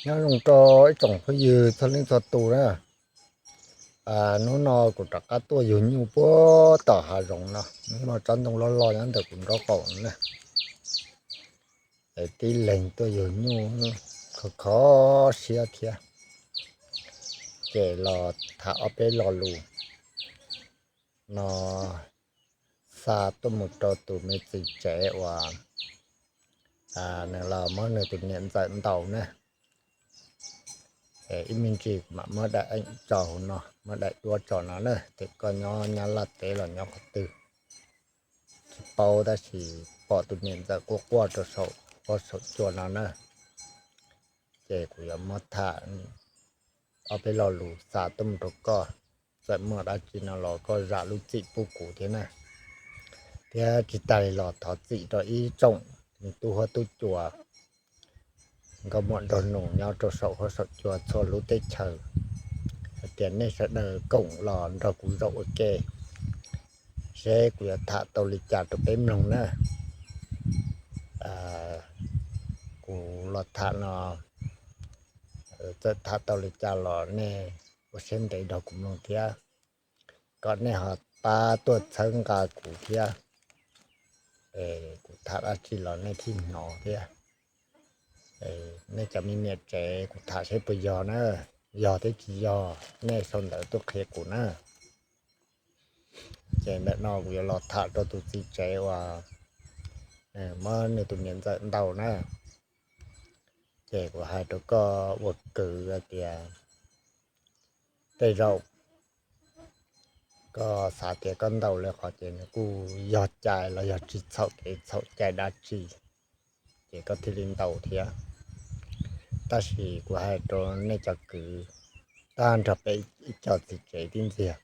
Nyob zoo rau ib tsoom phooj ywg txhua leej txhua tus na. Hnub no kuv rov qab tuaj yug nyuj puag tom hav zoov no, nws muaj tsob ntoo loj loj nyob ntawm kuv nraub qaum na. Es tib leeg tuaj yug nyuj khov kho siab thiab, ces los tham ob peb lo lus no xa tuaj mus rau tus me txiv tsev uas nws los muab nws tus niam ntxawm ntaus na. Ib me ntsis kuv mam muab daim eem tso hauv no, muab daim duab tso no na, ces koj nyob Nyab Laj teb los nyob qhov twg tsis paub, tab sis pom tus niam ntxawm quaj quaj rau saum huab saum cua no na. Ces kuv yuav muab tham ob peb lo lus xa tuaj mus rau koj, txawm muaj dab tsi no los koj zam lub txim pub kuv thiab na. Thiab tsis tas li los thov txim rau ib tsoom tub huab tub cua, nkauj muam nraug nus nyob rau saum huab saum cua txhua lub teb chaws, hais tias nej sawv daws koom los nrog kuv zaum ua ke seb kuv yuav tham tau li cas rau peb mloog na. Kuv los tham no, txawm tham tau li cas los nej ua siab ntev nrog kuv mloog thiab, kom nej ho pab tuaj txhawb nqa kuv thiab. Kuv tham dab tsi los nej thiaj hnov thiab. Nej cov me niam tsev, kuv tham seb puas yog na, yog thiab tsis yog nej sau ntawv tuaj qhia kuv na. Ces ntawm no kuv yuav los tham rau tus txiv tsev uas muab nws tus niam ntxawm ntaus na. Ces kuv hais rau koj ua kwv hais tias tej zaum koj xav tias koj ntaus li qhov ces nws kuj yog cai los yog tsis txhaum kev txhaum cai dab tsi, ces koj thiaj li ntaus thiab. Tab sis kuv hais rau nej cov kwv, tag nrho peb ib co txiv tsev tib ntxiag,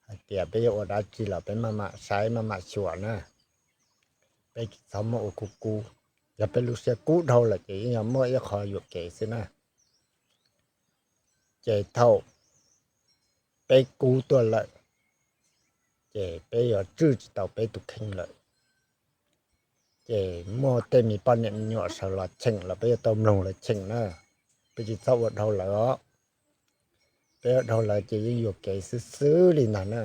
hais tias peb yuav ua dab tsi los peb maj mam saib maj mam xyuas na. Peb tsis txhob muaj ua kub kub, yog peb lub siab kub dhau lawm ces yeej yog muaj ib qho yuam kev xwb na. Ces thaum peb kub tuaj lawm, ces peb yuav tswj tsis tau peb tus kheej lawm. Ces muaj tej me poj niam me nyuam sawv los cheem los peb yuav tau mloog lawv cheem na. Peb tsis txhob ua dhau lawv os. Peb ua dhau lawv ces yeej yuam kev xwb xwb li ntag na.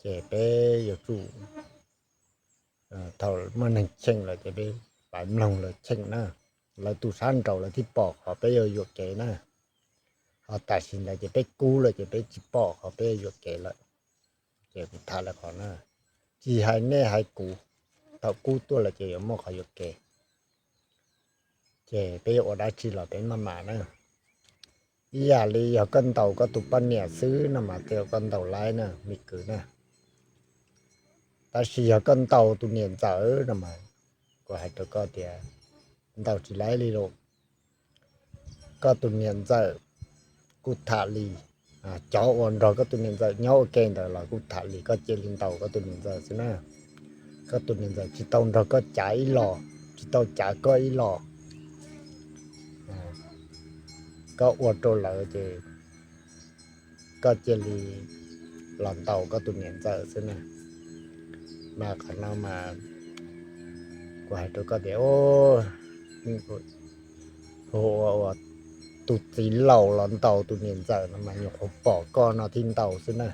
Ces peb yuav tsum, thaum muaj neeg cheem lawm ces peb pab mloog lawv cheem na. Lawv tus sab nraud lawv thiaj pom qhov peb yuav yuam kev na. Ho tam sim ntawd ces peb kub lawm ces peb tsis pom qhov peb yuam kev lawm. Ces kuv tham lawv qhov na, tsis hais nej hais kuv, thaum kub tuaj lawm ces yuav muaj qhov yuam kev. Ces peb yuav ua dab tsi los peb maj mam na. Ib yam li yog koj ntaus koj tus poj niam xwb no mas tej zaum koj ntaus laib na me kwv na. Tab sis yog koj ntaus tus niam ntxawm no mas, kuv hais rau koj tias ntaus tsis laib li lawm. Koj tus niam ntxawm kuj tham li, cov uas nrog koj tus niam ntxawm nyob ua ke ntawd los kuj tham li, koj cia li ntaus koj tus niam ntxawm xwb na. Koj tus niam ntxawm tsis tau nrog koj cav ib los, tsis tau cav koj ib los. Koj ua rau lawv ces koj cia li los ntaus koj tus niam ntxawm xwb na. Mas qhov no mas kuv hais rau koj tias, hu ua tus txiv laus los ntaus tus niam ntxawm no mas nyuam qhuav pom koj no thiaj ntaus xwb na.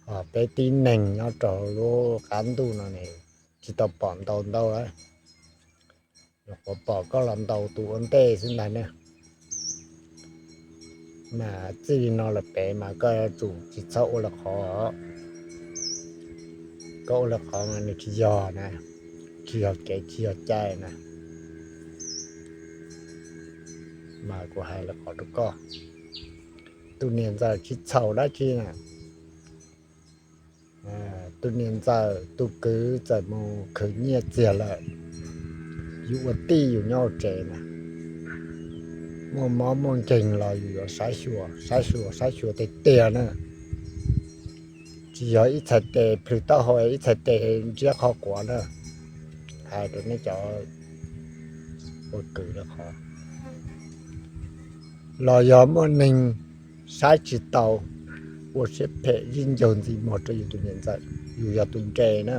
Ho peb tib neeg nyob rau lub qab ntuj no ne, tsis tau pom ntau ntau lawm. Nyuam qhuav pom koj los ntaus tus ua ntej xwb ntag na. Mas txij li no lawm pem mas koj yuav tsum tsis txhob ua lawv qhov. Koj ua lawv qhov mas nws tsis yog na, tsis yog kev tsis yog cai na. Mas kuv hais lawv qhov rau koj, tus niam ntxawm tsis txhaum dab tsi na. Tus niam ntxawm tus kwv txawm mus khwv nyiaj txiag lawm, yus ua tij yus nyob hauv tsev na, muaj mob muaj nkeeg los yus yuav saib xyuas, saib xyuas, saib xyuas tiag tiag na. Tsis yog ib txhais tes plhws taub hau, ib txhais tes ntsiab qhov quav na. Hais rau nej cov ua kwv lawv qhov, los yog muaj neeg saib tsis tau, ua siab phem zij ncaug ntxiv muag rau yus tus niam ntxawm, yus yog tus nres na,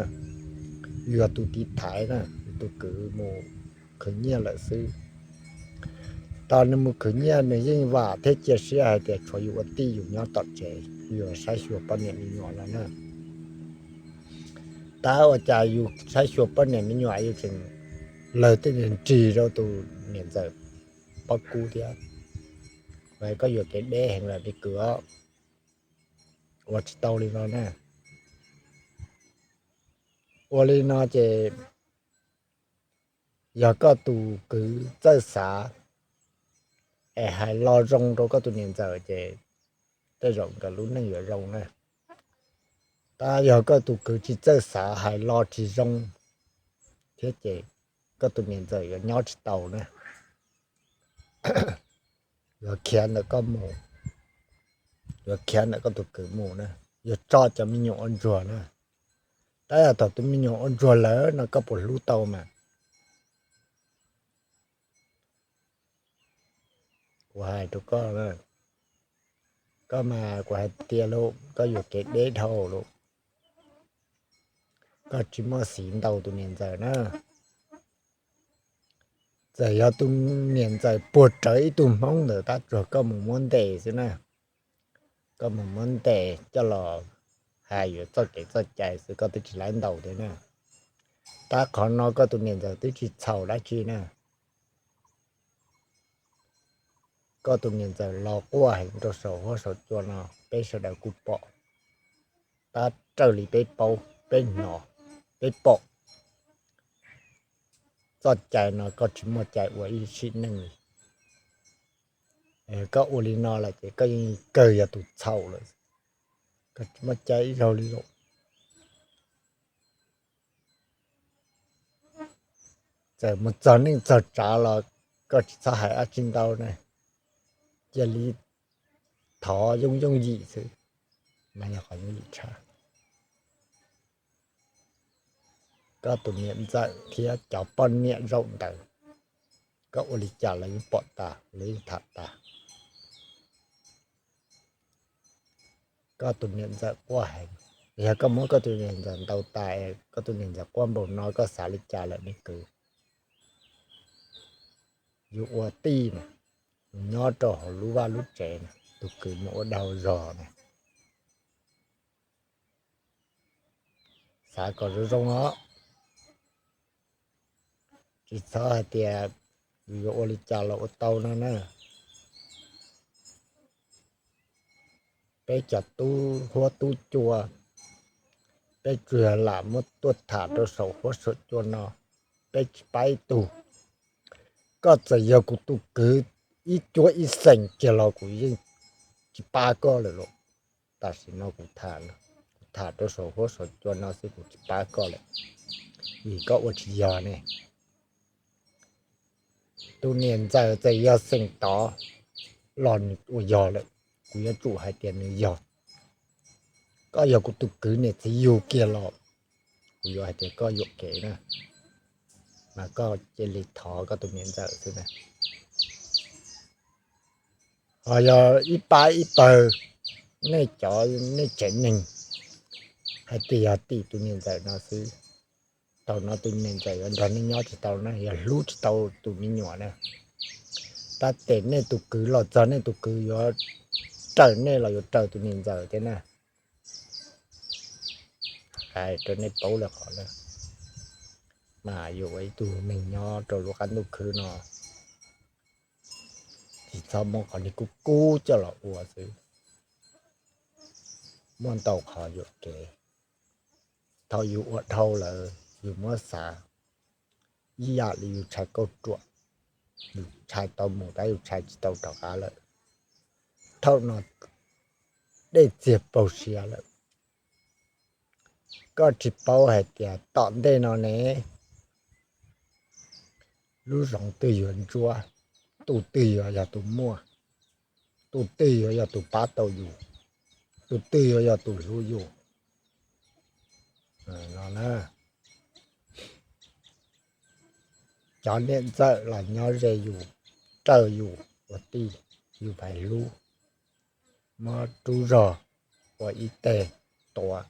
yus yog tus tiv thaiv na, yus tus kwv mus khwv nyiaj lawm xwb. Thaum nws mus khwv nyiaj nws yeej vam thiab cia siab hais tias tshuav yus ua tij yus nyob tom tsev, yus saib xyuas poj niam me nyuam no na. Tab ua cas yus saib xyuas poj niam me nyuam yus tseem lawv tej nrig rau tus niam ntxawm pob kub thiab. Ua koj yuam kev deb heev lawm li kwv os. Ua tsis tau li no na. Ua li no ces yog koj tus kwv txawj xav es hais lo zoo rau koj tus niam ntxawm ces tej zaum nkawd lub neej yuav zoo na. Tab yog koj tus kwv tsis txawj xav hais lo tsis zoo thiab ces koj tus niam ntxawm yuav nyob tsis tau na. Yuav khiav ntawm koj mus, yuav khiav ntawm koj tus kwv mus na, yuav tso cov me nyuam ua ntsuag na. Tab yog thaum tus me nyuam ua ntsuag lawm no koj puas hlub tau mas? Kuv hais rau koj, koj mas kuv hais tias lauj, koj yuam kev deb dhau lauj. Koj tsis muaj xiv ntaus tus niam ntxawm na. Txawm yog tus niam ntxawm puag rawv ib tug hmoob ntawm tab tsuag koj mus muab ntes xwb na. Koj mus muab ntes coj los hais yuav txoj kev txoj cai xwb koj twb tsis laib ntaus thiab na. Tab qhov no koj tus niam ntxawm twb tsis txhaum dab tsi na. Koj tus niam ntxawm los quaj heev rau saum huab saum cua no peb sawv daws kuj pom. Tab raws li peb paub, peb hnov, peb pom, txoj cai no koj tsis muaj cai ua ib sim neej li. Koj ua li no lawm ces koj yeej kawg yog tus txhaum lawm. Koj tsis muaj cai ib zaug li lauj. Txawm mus txog neej txog tsav los koj tsis txhob hais dab tsi ntau ne. Cia li thov yooj yooj yim xwb, mas yog qhov yooj yim tshaj. Koj tus niam ntxawm thiab cov poj niam zaum ntawd, koj ua li cas los yeej pom tas, los yeej tham tas. Koj tus niam ntxawm quaj heev, yog koj muab koj tus niam ntxawm ntaus tas, koj tus niam ntxawm quaj npaum no koj xav li cas lawm me kwv? Yus ua tij na, yus nyob rau hauv lub vaj lub tsev na, tus kwv mus ua dau zog na. Xav kom zoo zoo os. Tsis txhob hais tias yus yuav ua li cas los ua tau no na. Peb cov tub huab tub cua, peb tsuas yog lam muab tuaj tham rau saum huab saum cua no, peb tsis pab ib tug. Koj txawm yog kuv tus kwv ib cuab ib xeem kiag los kuv yeej tsis pab koj lawm lauj. Tam sim no kuv tham, kuv tham rau saum huab saum cua no xwb kuv tsis pab koj lawm, vim koj ua tsis yog ne. Tus niam ntxawm txawm yog xeem tod los nws ua yog lawm, kuv yuav tsum hais tias nws yog. Koj yog kuv tus kwv niam txiv yug kiag los kuv yuav hais tias koj yuam kev na, mas koj cia li thov koj tus niam ntxawm xwb na. Ho yog ib pab ib pawg nej cov nej tsev neeg hais tias yog tim tus niam ntxawm no xwb, thaum no tus niam ntxawm yuav nrog nej nyob tsis tau na, yog hlub tsis tau tus me nyuam na. Tab tes nej tus kwv los txog nej tus kwv yuav raws nej los yuav raws tus niam ntxawm thiab na. Hais rau nej paub lawm qhov na, mas yus ua ib tug neeg nyob rau lub qab ntuj khwb no, tsis txhob muab qhov niag kub kub coj los ua xwb. Muaj ntau qhov yuam kev. Thaum yus ua dhau lawm yus muab xav ib yam li yus tshais kauj ruam, yus tshais tau mus tab yus tshais tsis tau rov qab lawm. Thaum no dej txiag paug siab lawm. Koj tsis paub hais tias tom ntej no ne, lub zoov twg yuav ntsuab, tus twg yuav yog tus muaj, tus twg yuav yog tus pab tau yus, tus twg yuav yog tus hlub yus no na. Cov niam ntxawm los nyob ze yus, raws yus ua tij, yus pais hlub, muab rub zog ua ib teg tuav,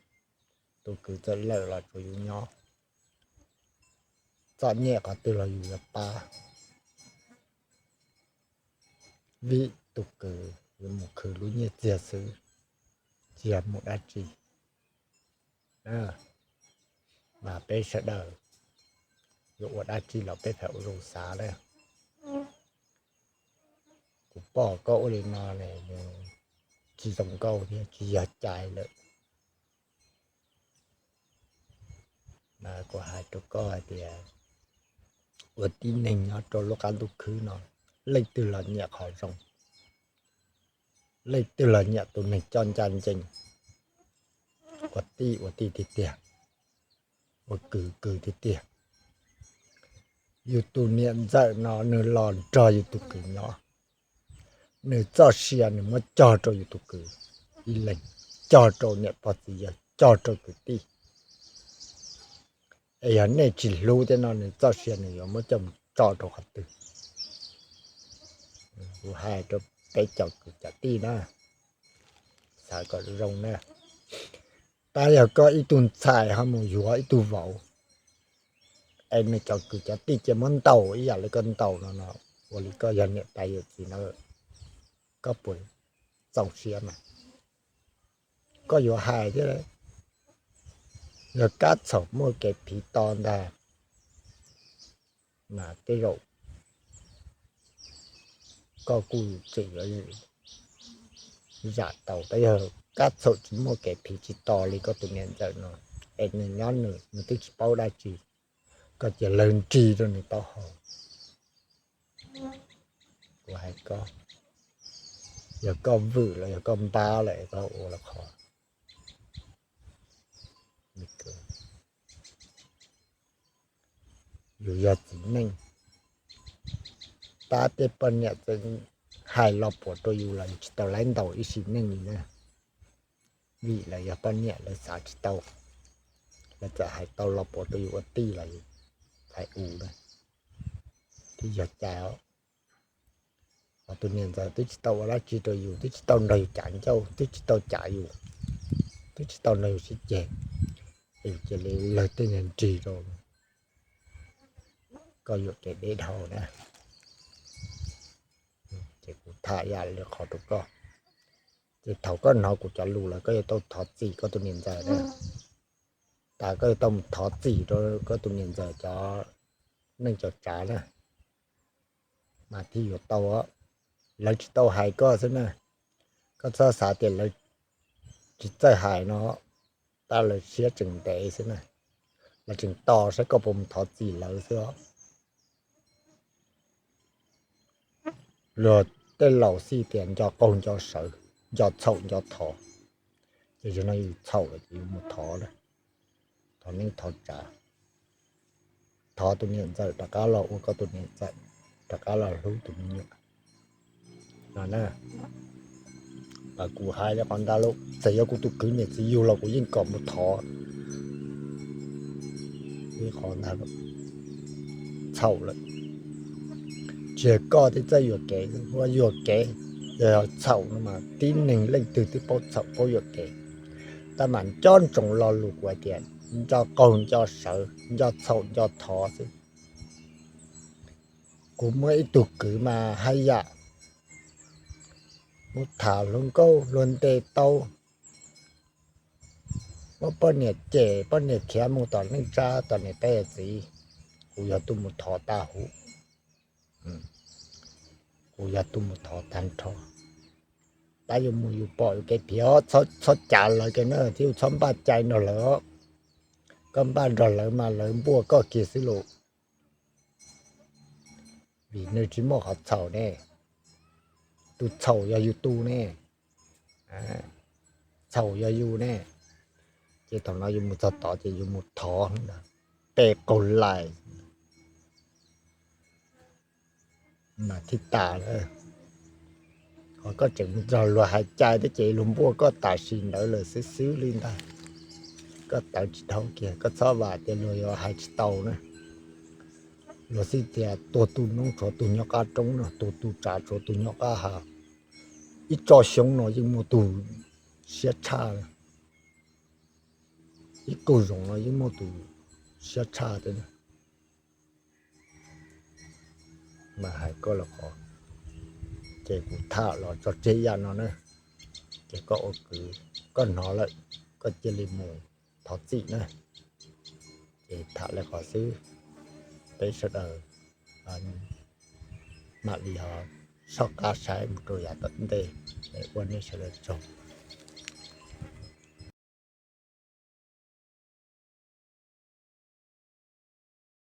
tus kwv txawm lawm los tsuav yus nyob. txom nyem qhov twg los yus yuav pab, vim tus kwv yuav mus khwv lub nyiaj txiag xwb, tsis yog mus dab tsi. Mas peb sawv daws yuav ua dab tsi los peb pab ua zoo xav na. Kuv pom koj ua li no nws tsis zoo nkauj thiab tsis yog cai lawm. Mas kuv hais rau koj hais tias ua tib neeg nyob rau lub qab ntuj khwb no, leej twg los nyiam qhov zoo, leej twg los nyiam tus neeg coj ncaj ncees, ua tij ua tij tiag tiag, ua kwv kwv tiag tiag. Yus tus niam ntxawm no nws los nrog yus tus kwv nyob, nws txoj sia nws muab cog rau yus tus kwv ib leeg, cog rau niam pog txiv yawg, cog rau kwv tij. Es yog nej tsis hlub thiab no nws txoj sia nws yuav muab coj mus tso rau qhov twg? Kuv hais rau peb cov kwv cov tij na, xav kom zoo na. Tab yog koj ib tug ntxhais ho mus yuav ib tug vauv, es nws cov kwv cov tij cia muab ntaus ib yam li koj ntaus no no, ua li koj yog niam tais yawm txiv no, koj puas txaus siab mas? Koj yuav hais thiab, yog kab txhaum muaj kev phiv to ntag, mas tej zaum koj kuj tseem yuav zam tau. Tab yog kab txhaum tsis muaj kev phiv tsis to li koj tus niam ntxawm no, es nws nyob nws, nws twb tsis paub dab tsi, koj cia lawv nrig rau nws taub hau. Kuv hais koj, yog koj vwm los yog koj npab lawm koj ua los qhov, yus yog txiv neej, tab tej poj niam txawm hais los puas rau yus los yus tsis tau laib ntaus ib sim neej li na. Vim lawv yog poj niam lawv xav tsis tau, lawv txawm hais tau los puas rau yus ua tij los yus hais u na, thiab yog cai os. Ho tus niam ntxawm twb tsis tau ua dab tsi rau yus, twb tsis tau nrog yus cav ncauj, twb tsis tau cav yus, twb tsis tau nrog yus sib ceg, es yus cia li lawv tej niag nrig rau, koj yuam kev deb dhau na. Ces kuv tham ib yam li qhov rau koj, ces thaum koj hnov kuv cov lus lawm koj yuav tau thov txim koj tus niam ntxawm na. Tas koj yuav tau mus thov txim rau koj tus niam ntxawm cov neej cov tsav na, mas thiaj yuav tau. Lawv tsis tau hais koj xwb na, koj txhob xav tias lawv tsis txawj hais no, tab lawv siab tseem ntev xwb na, lawv tseem tos saib koj puas mus thov txim lawv xwb os. Luag tej laus xij tias nco qaug nco sawv, nco txhaum nco thov, ces zaum no yus txhaum lawm ces yus mus thov na, thov neej thov tsav, thov tus niam ntxawm rov qab los ua koj tus niam ntxawm, rov qab los hlub tus me nyuam no na. Kuv hais li qhov ntawd lauj, txawm yog kuv tus kwv niam txiv yug los kuv yeej kom mus thov. Ib qhov ntawd txhaum lawm, tsis yog koj thiaj txawj yuam kev, ua yuam kev, yog txhaum no mas tib neeg leej twg twb paub txhaum paub yuam kev. Tab mas nco ntsoov lo lus kuv hais tias nco qaug nco sawv, nco txhaum nco thov xwb. Kuv muaj ib tug kwv mas haj yam mus tham hluas nkauj hluas nte tau, muab poj niam cem poj niam khiav mus tom neej tsa tom niam tais yawm txiv, kuv yog tus mus thov tag huv, kuv yog tus mus thov tag nrho. Tab yuav mus yus pom yus kev phiv, txhob cav lawv kiag na, thiab yus txhob npaj cai nrog lawv. Koj npaj nrog lawv mas lawv npuaj koj kiag xwb lauj. Vim nws tsis muaj qhov txhaum ne, tus txhaum yog yus tus ne, txhaum yog yus ne. Ces thaum no yus mus txog tod ces yus mus thov ntag, peb qaug lais mas thiaj tas lawm. Ho koj tseem mus nrog luag hais cai thiab ces luag npuaj koj tam sim ntawd lawm xwb xwb li ntag. Koj tawv tsis dhau kiag, koj txhob vam tias luag yuav hais tsis tau na. Luag xij tias tuag tus noob tshuav tus nyob qab roob no, tuag tus tsav tshuav tus nyob qab hav. Ib tsob xyoob no yeej muaj tus siab tshaj, ib kauj zoov no yeej muaj tus siab tshaj thiab. mas hais koj los qhov, ces kuv tham los tso tseg yam no na. Ces koj ua kwv, koj hnov lawm, koj cia li mus thov txim na. Ces tham li qhov xwb, peb sawv daws mam li ho soj qab saib mus rau yav tom ntej. Ua nej sawv daws tsaug.